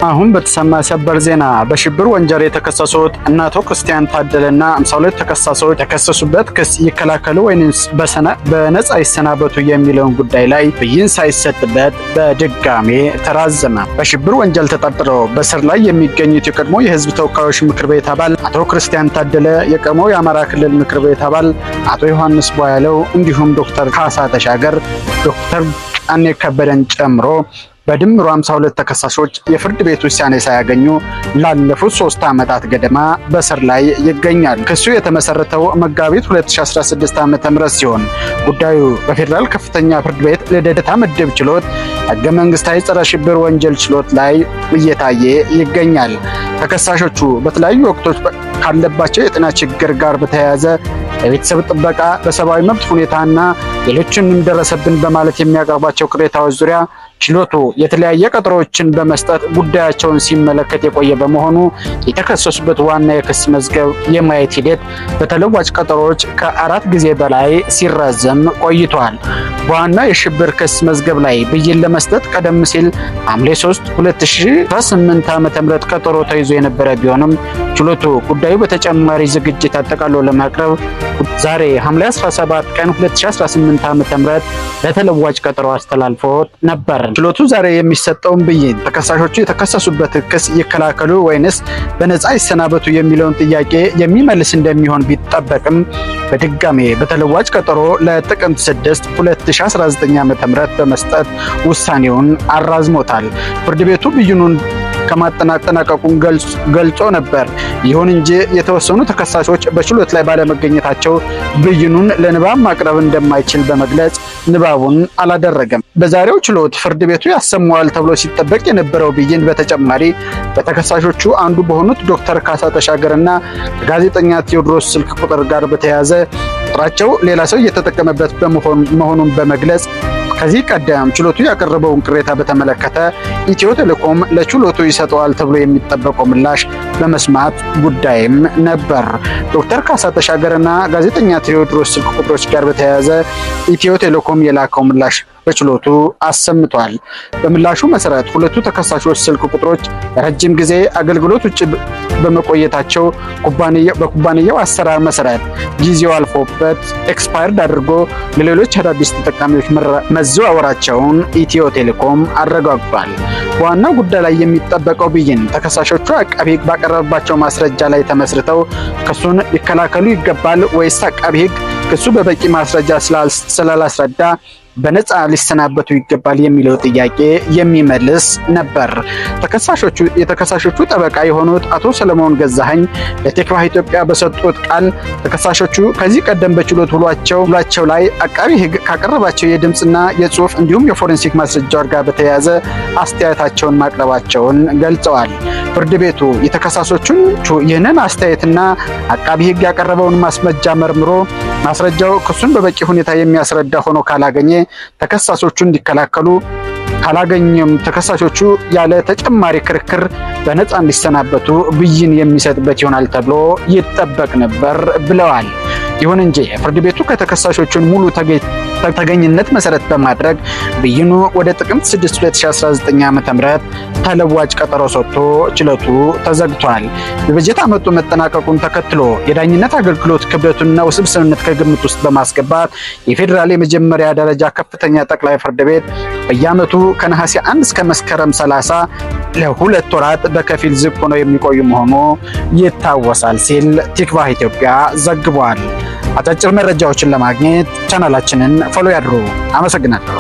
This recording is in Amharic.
አሁን በተሰማ ሰበር ዜና በሽብር ወንጀል የተከሰሱት እነ አቶ ክርስቲያን ታደለና 52 ተከሳሾች የተከሰሱበት ክስ ይከላከሉ ወይንስ በነጻ ይሰናበቱ የሚለውን ጉዳይ ላይ ብይን ሳይሰጥበት በድጋሜ ተራዘመ። በሽብር ወንጀል ተጠርጥረው በእስር ላይ የሚገኙት የቀድሞ የሕዝብ ተወካዮች ምክር ቤት አባል አቶ ክርስቲያን ታደለ፣ የቀድሞ የአማራ ክልል ምክር ቤት አባል አቶ ዮሐንስ ቧያለው እንዲሁም ዶክተር ካሳ ተሻገር፣ ዶክተር ጫኔ ከበደን ጨምሮ በድምሩ 52 ተከሳሾች የፍርድ ቤት ውሳኔ ሳያገኙ ላለፉት 3 ዓመታት ገደማ በእስር ላይ ይገኛል። ክሱ የተመሰረተው መጋቢት 2016 ዓ.ም ሲሆን ጉዳዩ በፌዴራል ከፍተኛ ፍርድ ቤት ልደታ ምድብ ችሎት ህገ መንግስታዊ ጸረ ሽብር ወንጀል ችሎት ላይ እየታየ ይገኛል። ተከሳሾቹ በተለያዩ ወቅቶች ካለባቸው የጤና ችግር ጋር በተያያዘ በቤተሰብ ጥበቃ፣ በሰብአዊ መብት ሁኔታና ሌሎችንም ደረሰብን በማለት የሚያቀርቧቸው ቅሬታዎች ዙሪያ ችሎቱ የተለያየ ቀጠሮዎችን በመስጠት ጉዳያቸውን ሲመለከት የቆየ በመሆኑ የተከሰሱበት ዋና የክስ መዝገብ የማየት ሂደት በተለዋጭ ቀጠሮዎች ከአራት ጊዜ በላይ ሲራዘም ቆይቷል። በዋና የሽብር ክስ መዝገብ ላይ ብይን ለመስጠት ቀደም ሲል ሐምሌ 3 2018 ዓ.ም ቀጠሮ ተይዞ የነበረ ቢሆንም ችሎቱ ጉዳዩ በተጨማሪ ዝግጅት አጠቃሎ ለማቅረብ ዛሬ ሐምሌ 17 ቀን 2018 ዓ.ም ለተለዋጭ ቀጠሮ አስተላልፎ ነበር። ችሎቱ ዛሬ የሚሰጠውን ብይን ተከሳሾቹ የተከሰሱበት ክስ ይከላከሉ ወይንስ በነፃ ይሰናበቱ የሚለውን ጥያቄ የሚመልስ እንደሚሆን ቢጠበቅም በድጋሜ በተለዋጭ ቀጠሮ ለጥቅምት 6 2019 ዓ.ም በመስጠት ውሳኔውን አራዝሞታል። ፍርድ ቤቱ ብይኑን ከማጠናቀቁን ገልጾ ነበር። ይሁን እንጂ የተወሰኑ ተከሳሾች በችሎት ላይ ባለመገኘታቸው ብይኑን ለንባብ ማቅረብ እንደማይችል በመግለጽ ንባቡን አላደረገም። በዛሬው ችሎት ፍርድ ቤቱ ያሰማዋል ተብሎ ሲጠበቅ የነበረው ብይን በተጨማሪ በተከሳሾቹ አንዱ በሆኑት ዶክተር ካሳ ተሻገርና ከጋዜጠኛ ቴዎድሮስ ስልክ ቁጥር ጋር በተያያዘ ቁጥራቸው ሌላ ሰው እየተጠቀመበት መሆኑን በመግለጽ ከዚህ ቀደም ችሎቱ ያቀረበውን ቅሬታ በተመለከተ ኢትዮ ቴሌኮም ለችሎቱ ይሰጠዋል ተብሎ የሚጠበቀው ምላሽ በመስማት ጉዳይም ነበር። ዶክተር ካሳ ተሻገርና ጋዜጠኛ ቴዎድሮስ ስልክ ቁጥሮች ጋር በተያያዘ ኢትዮ ቴሌኮም የላከው ምላሽ በችሎቱ አሰምቷል። በምላሹ መሰረት ሁለቱ ተከሳሾች ስልክ ቁጥሮች ለረጅም ጊዜ አገልግሎት ውጭ በመቆየታቸው በኩባንያው አሰራር መሰረት ጊዜው አልፎበት expired አድርጎ ለሌሎች አዳዲስ ተጠቃሚዎች መዘዋወራቸውን ኢትዮ ቴሌኮም አረጋግጧል። በዋናው ጉዳይ ላይ የሚጠበቀው ብይን ተከሳሾቹ አቃቢ ሕግ ባቀረበባቸው ማስረጃ ላይ ተመስርተው ክሱን ሊከላከሉ ይገባል ወይስ አቃቢ ሕግ ክሱ በበቂ ማስረጃ ስላላስረዳ በነፃ ሊሰናበቱ ይገባል የሚለው ጥያቄ የሚመልስ ነበር። የተከሳሾቹ ጠበቃ የሆኑት አቶ ሰለሞን ገዛኸኝ ለቲክቫህ ኢትዮጵያ በሰጡት ቃል ተከሳሾቹ ከዚህ ቀደም በችሎት ውሏቸው ላይ አቃቢ ሕግ ካቀረባቸው የድምፅና የጽሁፍ እንዲሁም የፎረንሲክ ማስረጃዎች ጋር በተያያዘ አስተያየታቸውን ማቅረባቸውን ገልጸዋል። ፍርድ ቤቱ የተከሳሾቹን ይህንን አስተያየትና አቃቢ ሕግ ያቀረበውን ማስረጃ መርምሮ ማስረጃው ክሱን በበቂ ሁኔታ የሚያስረዳ ሆኖ ካላገኘ ተከሳሾቹ እንዲከላከሉ፣ ካላገኘም ተከሳሾቹ ያለ ተጨማሪ ክርክር በነፃ እንዲሰናበቱ ብይን የሚሰጥበት ይሆናል ተብሎ ይጠበቅ ነበር ብለዋል። ይሁን እንጂ ፍርድ ቤቱ ከተከሳሾቹን ሙሉ ተገኝነት መሰረት በማድረግ ብይኑ ወደ ጥቅምት 6 2019 ዓ.ም ተለዋጭ ቀጠሮ ሰጥቶ ችሎቱ ተዘግቷል። የበጀት ዓመቱ መጠናቀቁን ተከትሎ የዳኝነት አገልግሎት ክብደቱንና ውስብስብነት ከግምት ውስጥ በማስገባት የፌዴራል የመጀመሪያ ደረጃ ከፍተኛ ጠቅላይ ፍርድ ቤት በየዓመቱ ከነሐሴ 1 እስከ መስከረም 30 ለ2 ወራት በከፊል ዝግ ሆነው የሚቆዩ መሆኑ ይታወሳል ሲል ቲክቫህ ኢትዮጵያ ዘግቧል። አጫጭር መረጃዎችን ለማግኘት ቻናላችንን follow ያድርጉ። አመሰግናለሁ።